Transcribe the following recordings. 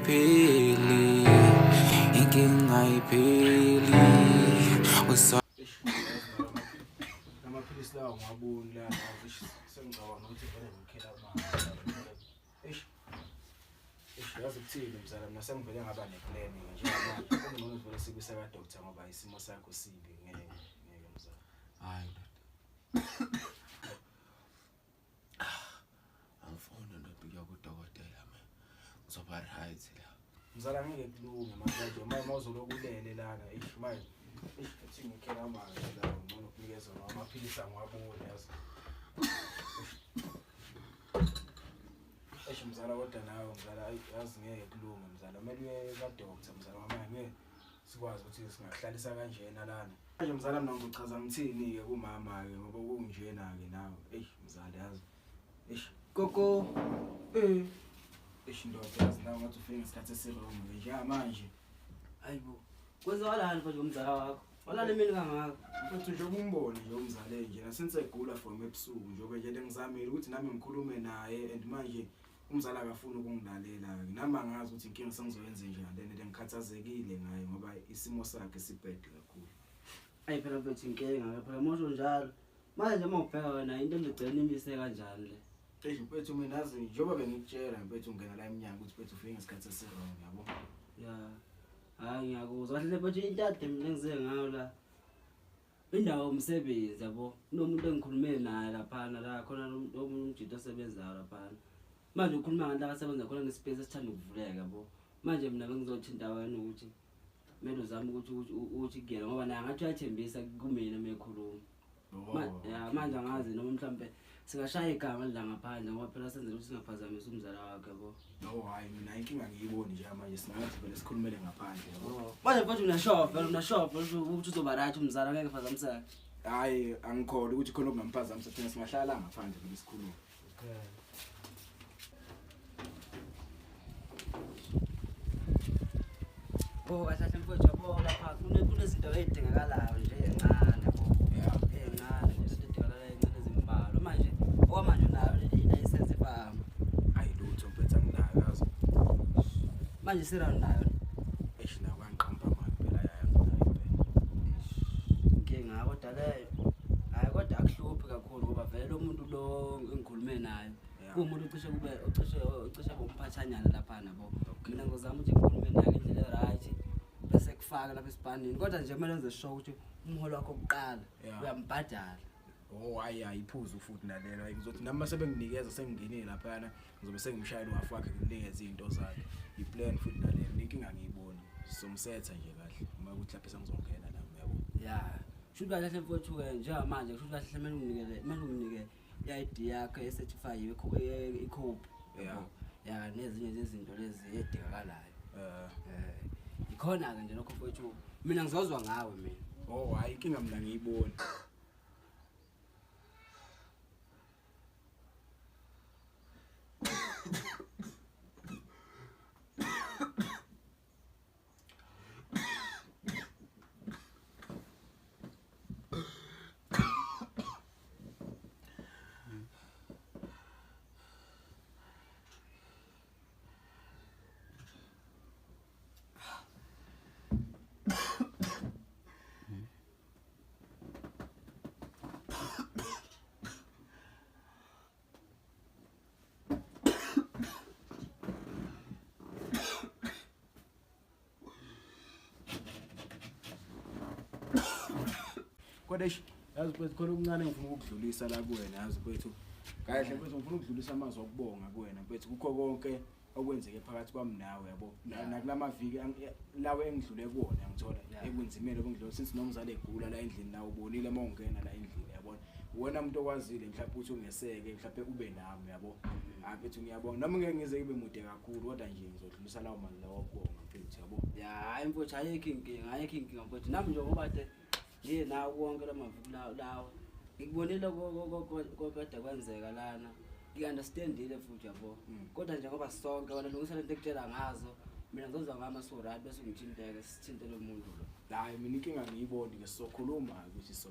ayipheli, inkinga ayipheli. Usa Amaphilisi lawo ngiwaboni la, sengicabanga ukuthi vele ngikhela amanzi. Eish. Eish, yazi ukuthini mzala, mina sengivele ngaba neplan njengamanje. Kungcono vele sikuse ka doctor ngoba isimo sakho sibi, ngeke ngeke mzala. Hayi ndoda. Angifuni ndoda ukuya kudokotela mina. Ngizoba right la. Mzala ngeke kulunge manje manje mawuzoloku ulele lana. Eish manje. Eish, uthi ngikhela amanzi la, ngcono kunikeza amaphilisi angiwaboni yazi. Eish mzala, kodwa nawe mzala, ayi, yazi ngeke kulunge mzala, kumele uye ka-doctor mzala, ngoba ngeke sikwazi ukuthi singakuhlalisa kanjena lana. Manje mzala mina ngizochaza ngithini-ke kumama-ke ngoba kunjena-ke nawe. Eish mzala yazi. Eish. Gogo. Eish ndoda, yazi nawe ngathi ufike ngesikhathi esirongo njengamanje. Hayibo. Kwenzakalani manje ngomzala wakho? Walala emini kangaka. Mfethu nje umbone nje umzale nje nasince egula from ebusuku njengoba nje ngizamile ukuthi nami ngikhulume naye and manje umzala akafuni ukungilalela ke, nami angazi ukuthi inkinga sengizoyenza njani and ngikhathazekile ngaye ngoba isimo sakhe sibad kakhulu. Ayi phela mfethu inkinga phela mosho njalo. Manje nje mawubheka wena into engigcina imise kanjani le? Eish mfethu, mina yazi njengoba bengikutshela mfethu ungena la eminyango ukuthi mfethu ufike ngesikhathi esiwrong, yabo. Ya. Hayi ngiyakuzwa kahle mfethu, into ade mina ngize ngayo la. Indawo yomsebenzi yabo. Kunomuntu engikhulume naye laphana la khona omunye umjito osebenzayo laphana. Manje ukhuluma nganto akasebenza khona nespace esithanda ukuvuleka yabo. Manje mina bengizothinta wena ukuthi kumele uzame ukuthi ukuthi kuyena ngoba naye ngathi uyathembisa kumina uma ekhuluma. Ya manje angazi noma mhlambe singashaya igama la ngaphandle ngoba phela senzela ukuthi singaphazamisi umzala wakhe yabo. No hayi mina inkinga ngiyiboni nje manje, singathi vele sikhulumele ngaphandle yabo. Manje mfethu unashofa, unashofa ukuthi uzoba right umzala ngeke phazamiseke. Hayi angikholwa ukuthi khona okungamphazamisa, thina singahlala ngaphandle vele sikhulume. Okay. Bo kahle kahle mfethu yabo lapha kunezinto ey'dingakalayo nje ey'ncane yabo. Ey'ncane nje izinto ey'dingakalayo ey'ncane ezimbalwa. Manje okwamanje unayo ilayisensi efama. Hayi lutho mfethu anginayo yazi. Manje isira unayo. Eish nayo kangiqamba manje phela yayi anginayo impela. Inkinga kodwa leyo. Hayi kodwa akuhluphi kakhulu ngoba vele lo muntu lo engikhulume naye kuwumuntu ucishe kube ucishe kumphathanyana laphana yabo. Mina ngizama ukuthi ngikhulume naye ngendlela e-right bese kufaka lapha esipanini, kodwa nje kumele wenze sure ukuthi umholo wakho kuqala uyambhadala. Oh hayi hayi iphuzu futhi nalelo. Hayi ngizothi nami mase benginikeza sengingenile laphana ngizobe sengimshayela uhafu wakhe ngimnikeze izinto zakhe. I-plan futhi nalelo inkinga ngiyiboni. Sizomsetha nje kahle uma kuthi lapha sengizongena nami yabo. Ya. Shuthi kahle kahle mfowethu-ke njengamanje shuthi kahle kumele unginikele kumele unginike i-ID yakho ecertified ikhophi. Ya nezinye zezinto lezi edingakalayo. Ikhona-ke nje lokho mfowethu, mina ngizozwa ngawe mina. Oh hayi inkinga mina ngiyiboni. Kodwa eish, yazi mfethu khona okuncane engifuna ukukudlulisa la kuwena, yazi mfethu. Kahle mfethu ngifuna ukudlulisa amazwi okubonga kuwena mfethu kukho konke okwenzeke phakathi kwami nawe yabo. Nakulamaviki lawo engidlule kuwona ngithola ebunzimeni obungidlule since nomzali egula la endlini nawe ubonile uma ungena la endlini yabona. Uwena umuntu okwazile mhlawumbe ukuthi ungeseke mhlawumbe ube nami yabo. Hayi mfethu ngiyabonga. Noma ngeke ngize ngibe mude kakhulu kodwa nje ngizodlulisa lawo mazwi lawo okubonga mfethu yabo. Ya hayi mfethu ayikho inkinga, ayikho inkinga mfethu. Nami nje ngoba kade ngiye nawe konke la maviki lawo. Ngikubonile kokade kwenzeka lana. Ngi-understandile futhi yabo. Kodwa nje ngoba sonke wena lungisa lento ekutshela ngazo. Mina ngizozwa ngama so right bese ungithinteke sithinte lo muntu lo. Hayi mina inkinga ngiyiboni ke sizokhuluma ukuthi so.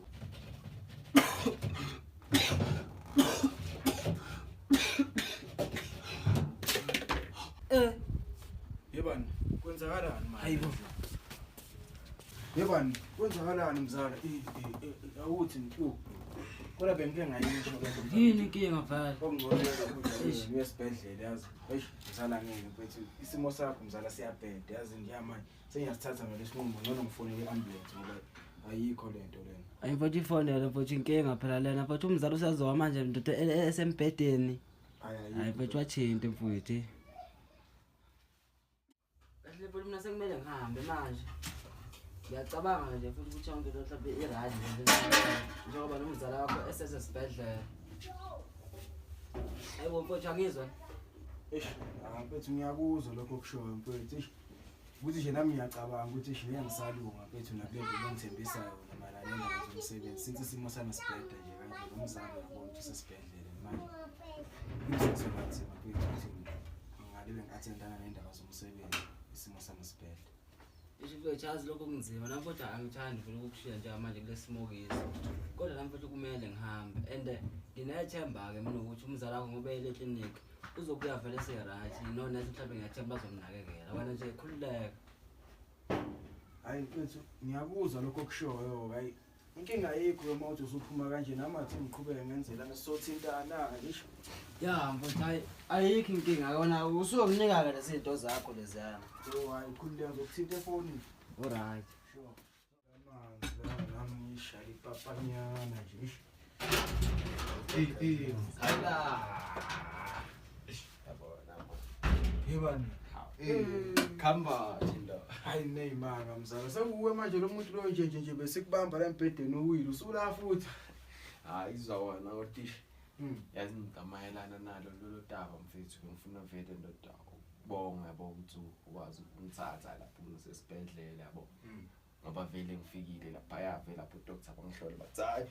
Yebani, kwenzakalani manje? Hayibo. Yebani, kwenzakalani mzala? Eh, awuthi nhlu. Kodwa bengike ngayisho lento. Mzala. Yini inkinga vele? Okungcono ukuthi uye esibhedlela yazi. Eish, mzala ngeke mfethu. Isimo sakho mzala siyabheda yazi nje manje. Sengiyasithatha mina lesinqumo ngcono ngifonele i-ambulance ngoba ayikho lento lena. Ayi mfowethu ifonele mfowethu inkinga phela lena mfowethu umzali usezowa manje ndoda esembhedeni. Hayi Hayi ayikho. mfowethu wathinta mfowethu. Kahle mfowethu mina sekumele ngihambe manje. Ngiyacabanga nje futhi ukuthi yonke into mhlawumbe i-right nje njengoba nomzala wakho esesesibhedlela. Hayibo mfowethu angizwa. Eish, ah mfethu ngiyakuzwa lokho okushoyo mfethu. Eish. Ukuthi nje nami ngiyacabanga ukuthi eish ngeke ngisalunga mfethu nakule nto engithembisa yona mayelana nendaba zomsebenzi. Since isimo sami sibheda nje kanje nomzali uyabona ukuthi usesibhedlela manje. Kuzoba nzima mfethu ukuthi ngingalibe ngi-attendana nendaba zomsebenzi isimo sami sibheda. Isho mfowethu yazi lokho kunzima nami futhi angithandi vele ukukushiya njengamanje kule simo kiso. Kodwa nami futhi kumele ngihambe and nginethemba-ke mina ukuthi umzali wakho ngoba eyile eklinikhi uzobuya vele ese-right nonesi mhlawumbe ngiyathemba bazomnakekela. Wena nje khululeka. Hayi mfethu ngiyakuzwa lokho okushoyo hayi inkinga ayikho uma uthi usuphuma kanje nami athi ngiqhubeke ngenzelana sothintana ngisho. Ya mfowethu hayi ayikho inkinga wena usuyokunika-ke lezi zinto zakho leziyana. Yo hayi khululeka ngizokuthinta efonini. Alright. Sure. Amanzi la nami ngishaya ipapanyana nje. Eish. Eh mzala. Yabona. Yebani. Eh khamba thinda. Hayi neyimanga mzala. Sekuwe manje lo muntu lo nje nje nje besikubamba la embhedeni uwile usula futhi. Hayi izwa wona kodwa Mm. yazi ngidamayelana nalo lolu daba mfethu ngifuna vele ndoda ukubonga yabo ukuthi ukwazi ukungithatha lapho ngisesibhedlela yabo. Ngoba vele ngifikile laphaya vele lapho udoctor bangihlola bathi hayi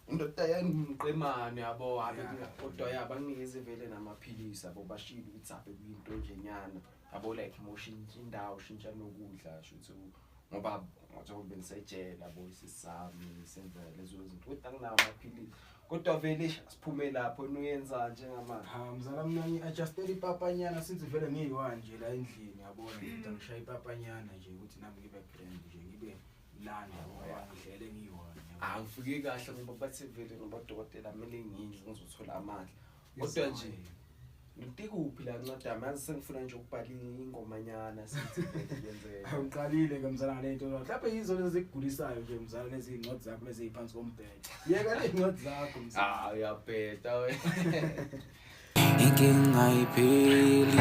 indoda yangimqemane yabo habe kodwa ya banginikeze vele namaphilisi yabo bashilo ukuthi habe kuyinto nje nyana yabo like moshintsha indawo shintsha nokudla shuthi ngoba njengoba bengisejele yabo isisami senza lezo zinto kodwa anginawo amaphilisi kodwa vele eish, siphume lapho noyenza njengamanje. Ha mzala mina ngi-adjustela ipapanyana since vele ngiyi-one nje la endlini yabona ngithi angishaya ipapanyana nje ukuthi nami ngibe grand nje ngibe mnandi yabo ngoba ngihlele ngiyi-one yabo. Angifike kahle ngoba bathe vele ngoba dokotela kumele ngidle ngizothola amandla kodwa nje ngitikuphi la ncwadi yami yazi sengifuna nje ukubhala ingomanyana sithi vele yenzeke. Awuqalile ke mzala ngale nto mhlawumbe yizo lezi ezikugulisayo nje mzala lezi iy'ncwadi zakho lezi ey'phansi kombhede. Yeka le iy'ncwadi zakho mzala. Ah uyabheda wena. Inkinga ayipheli.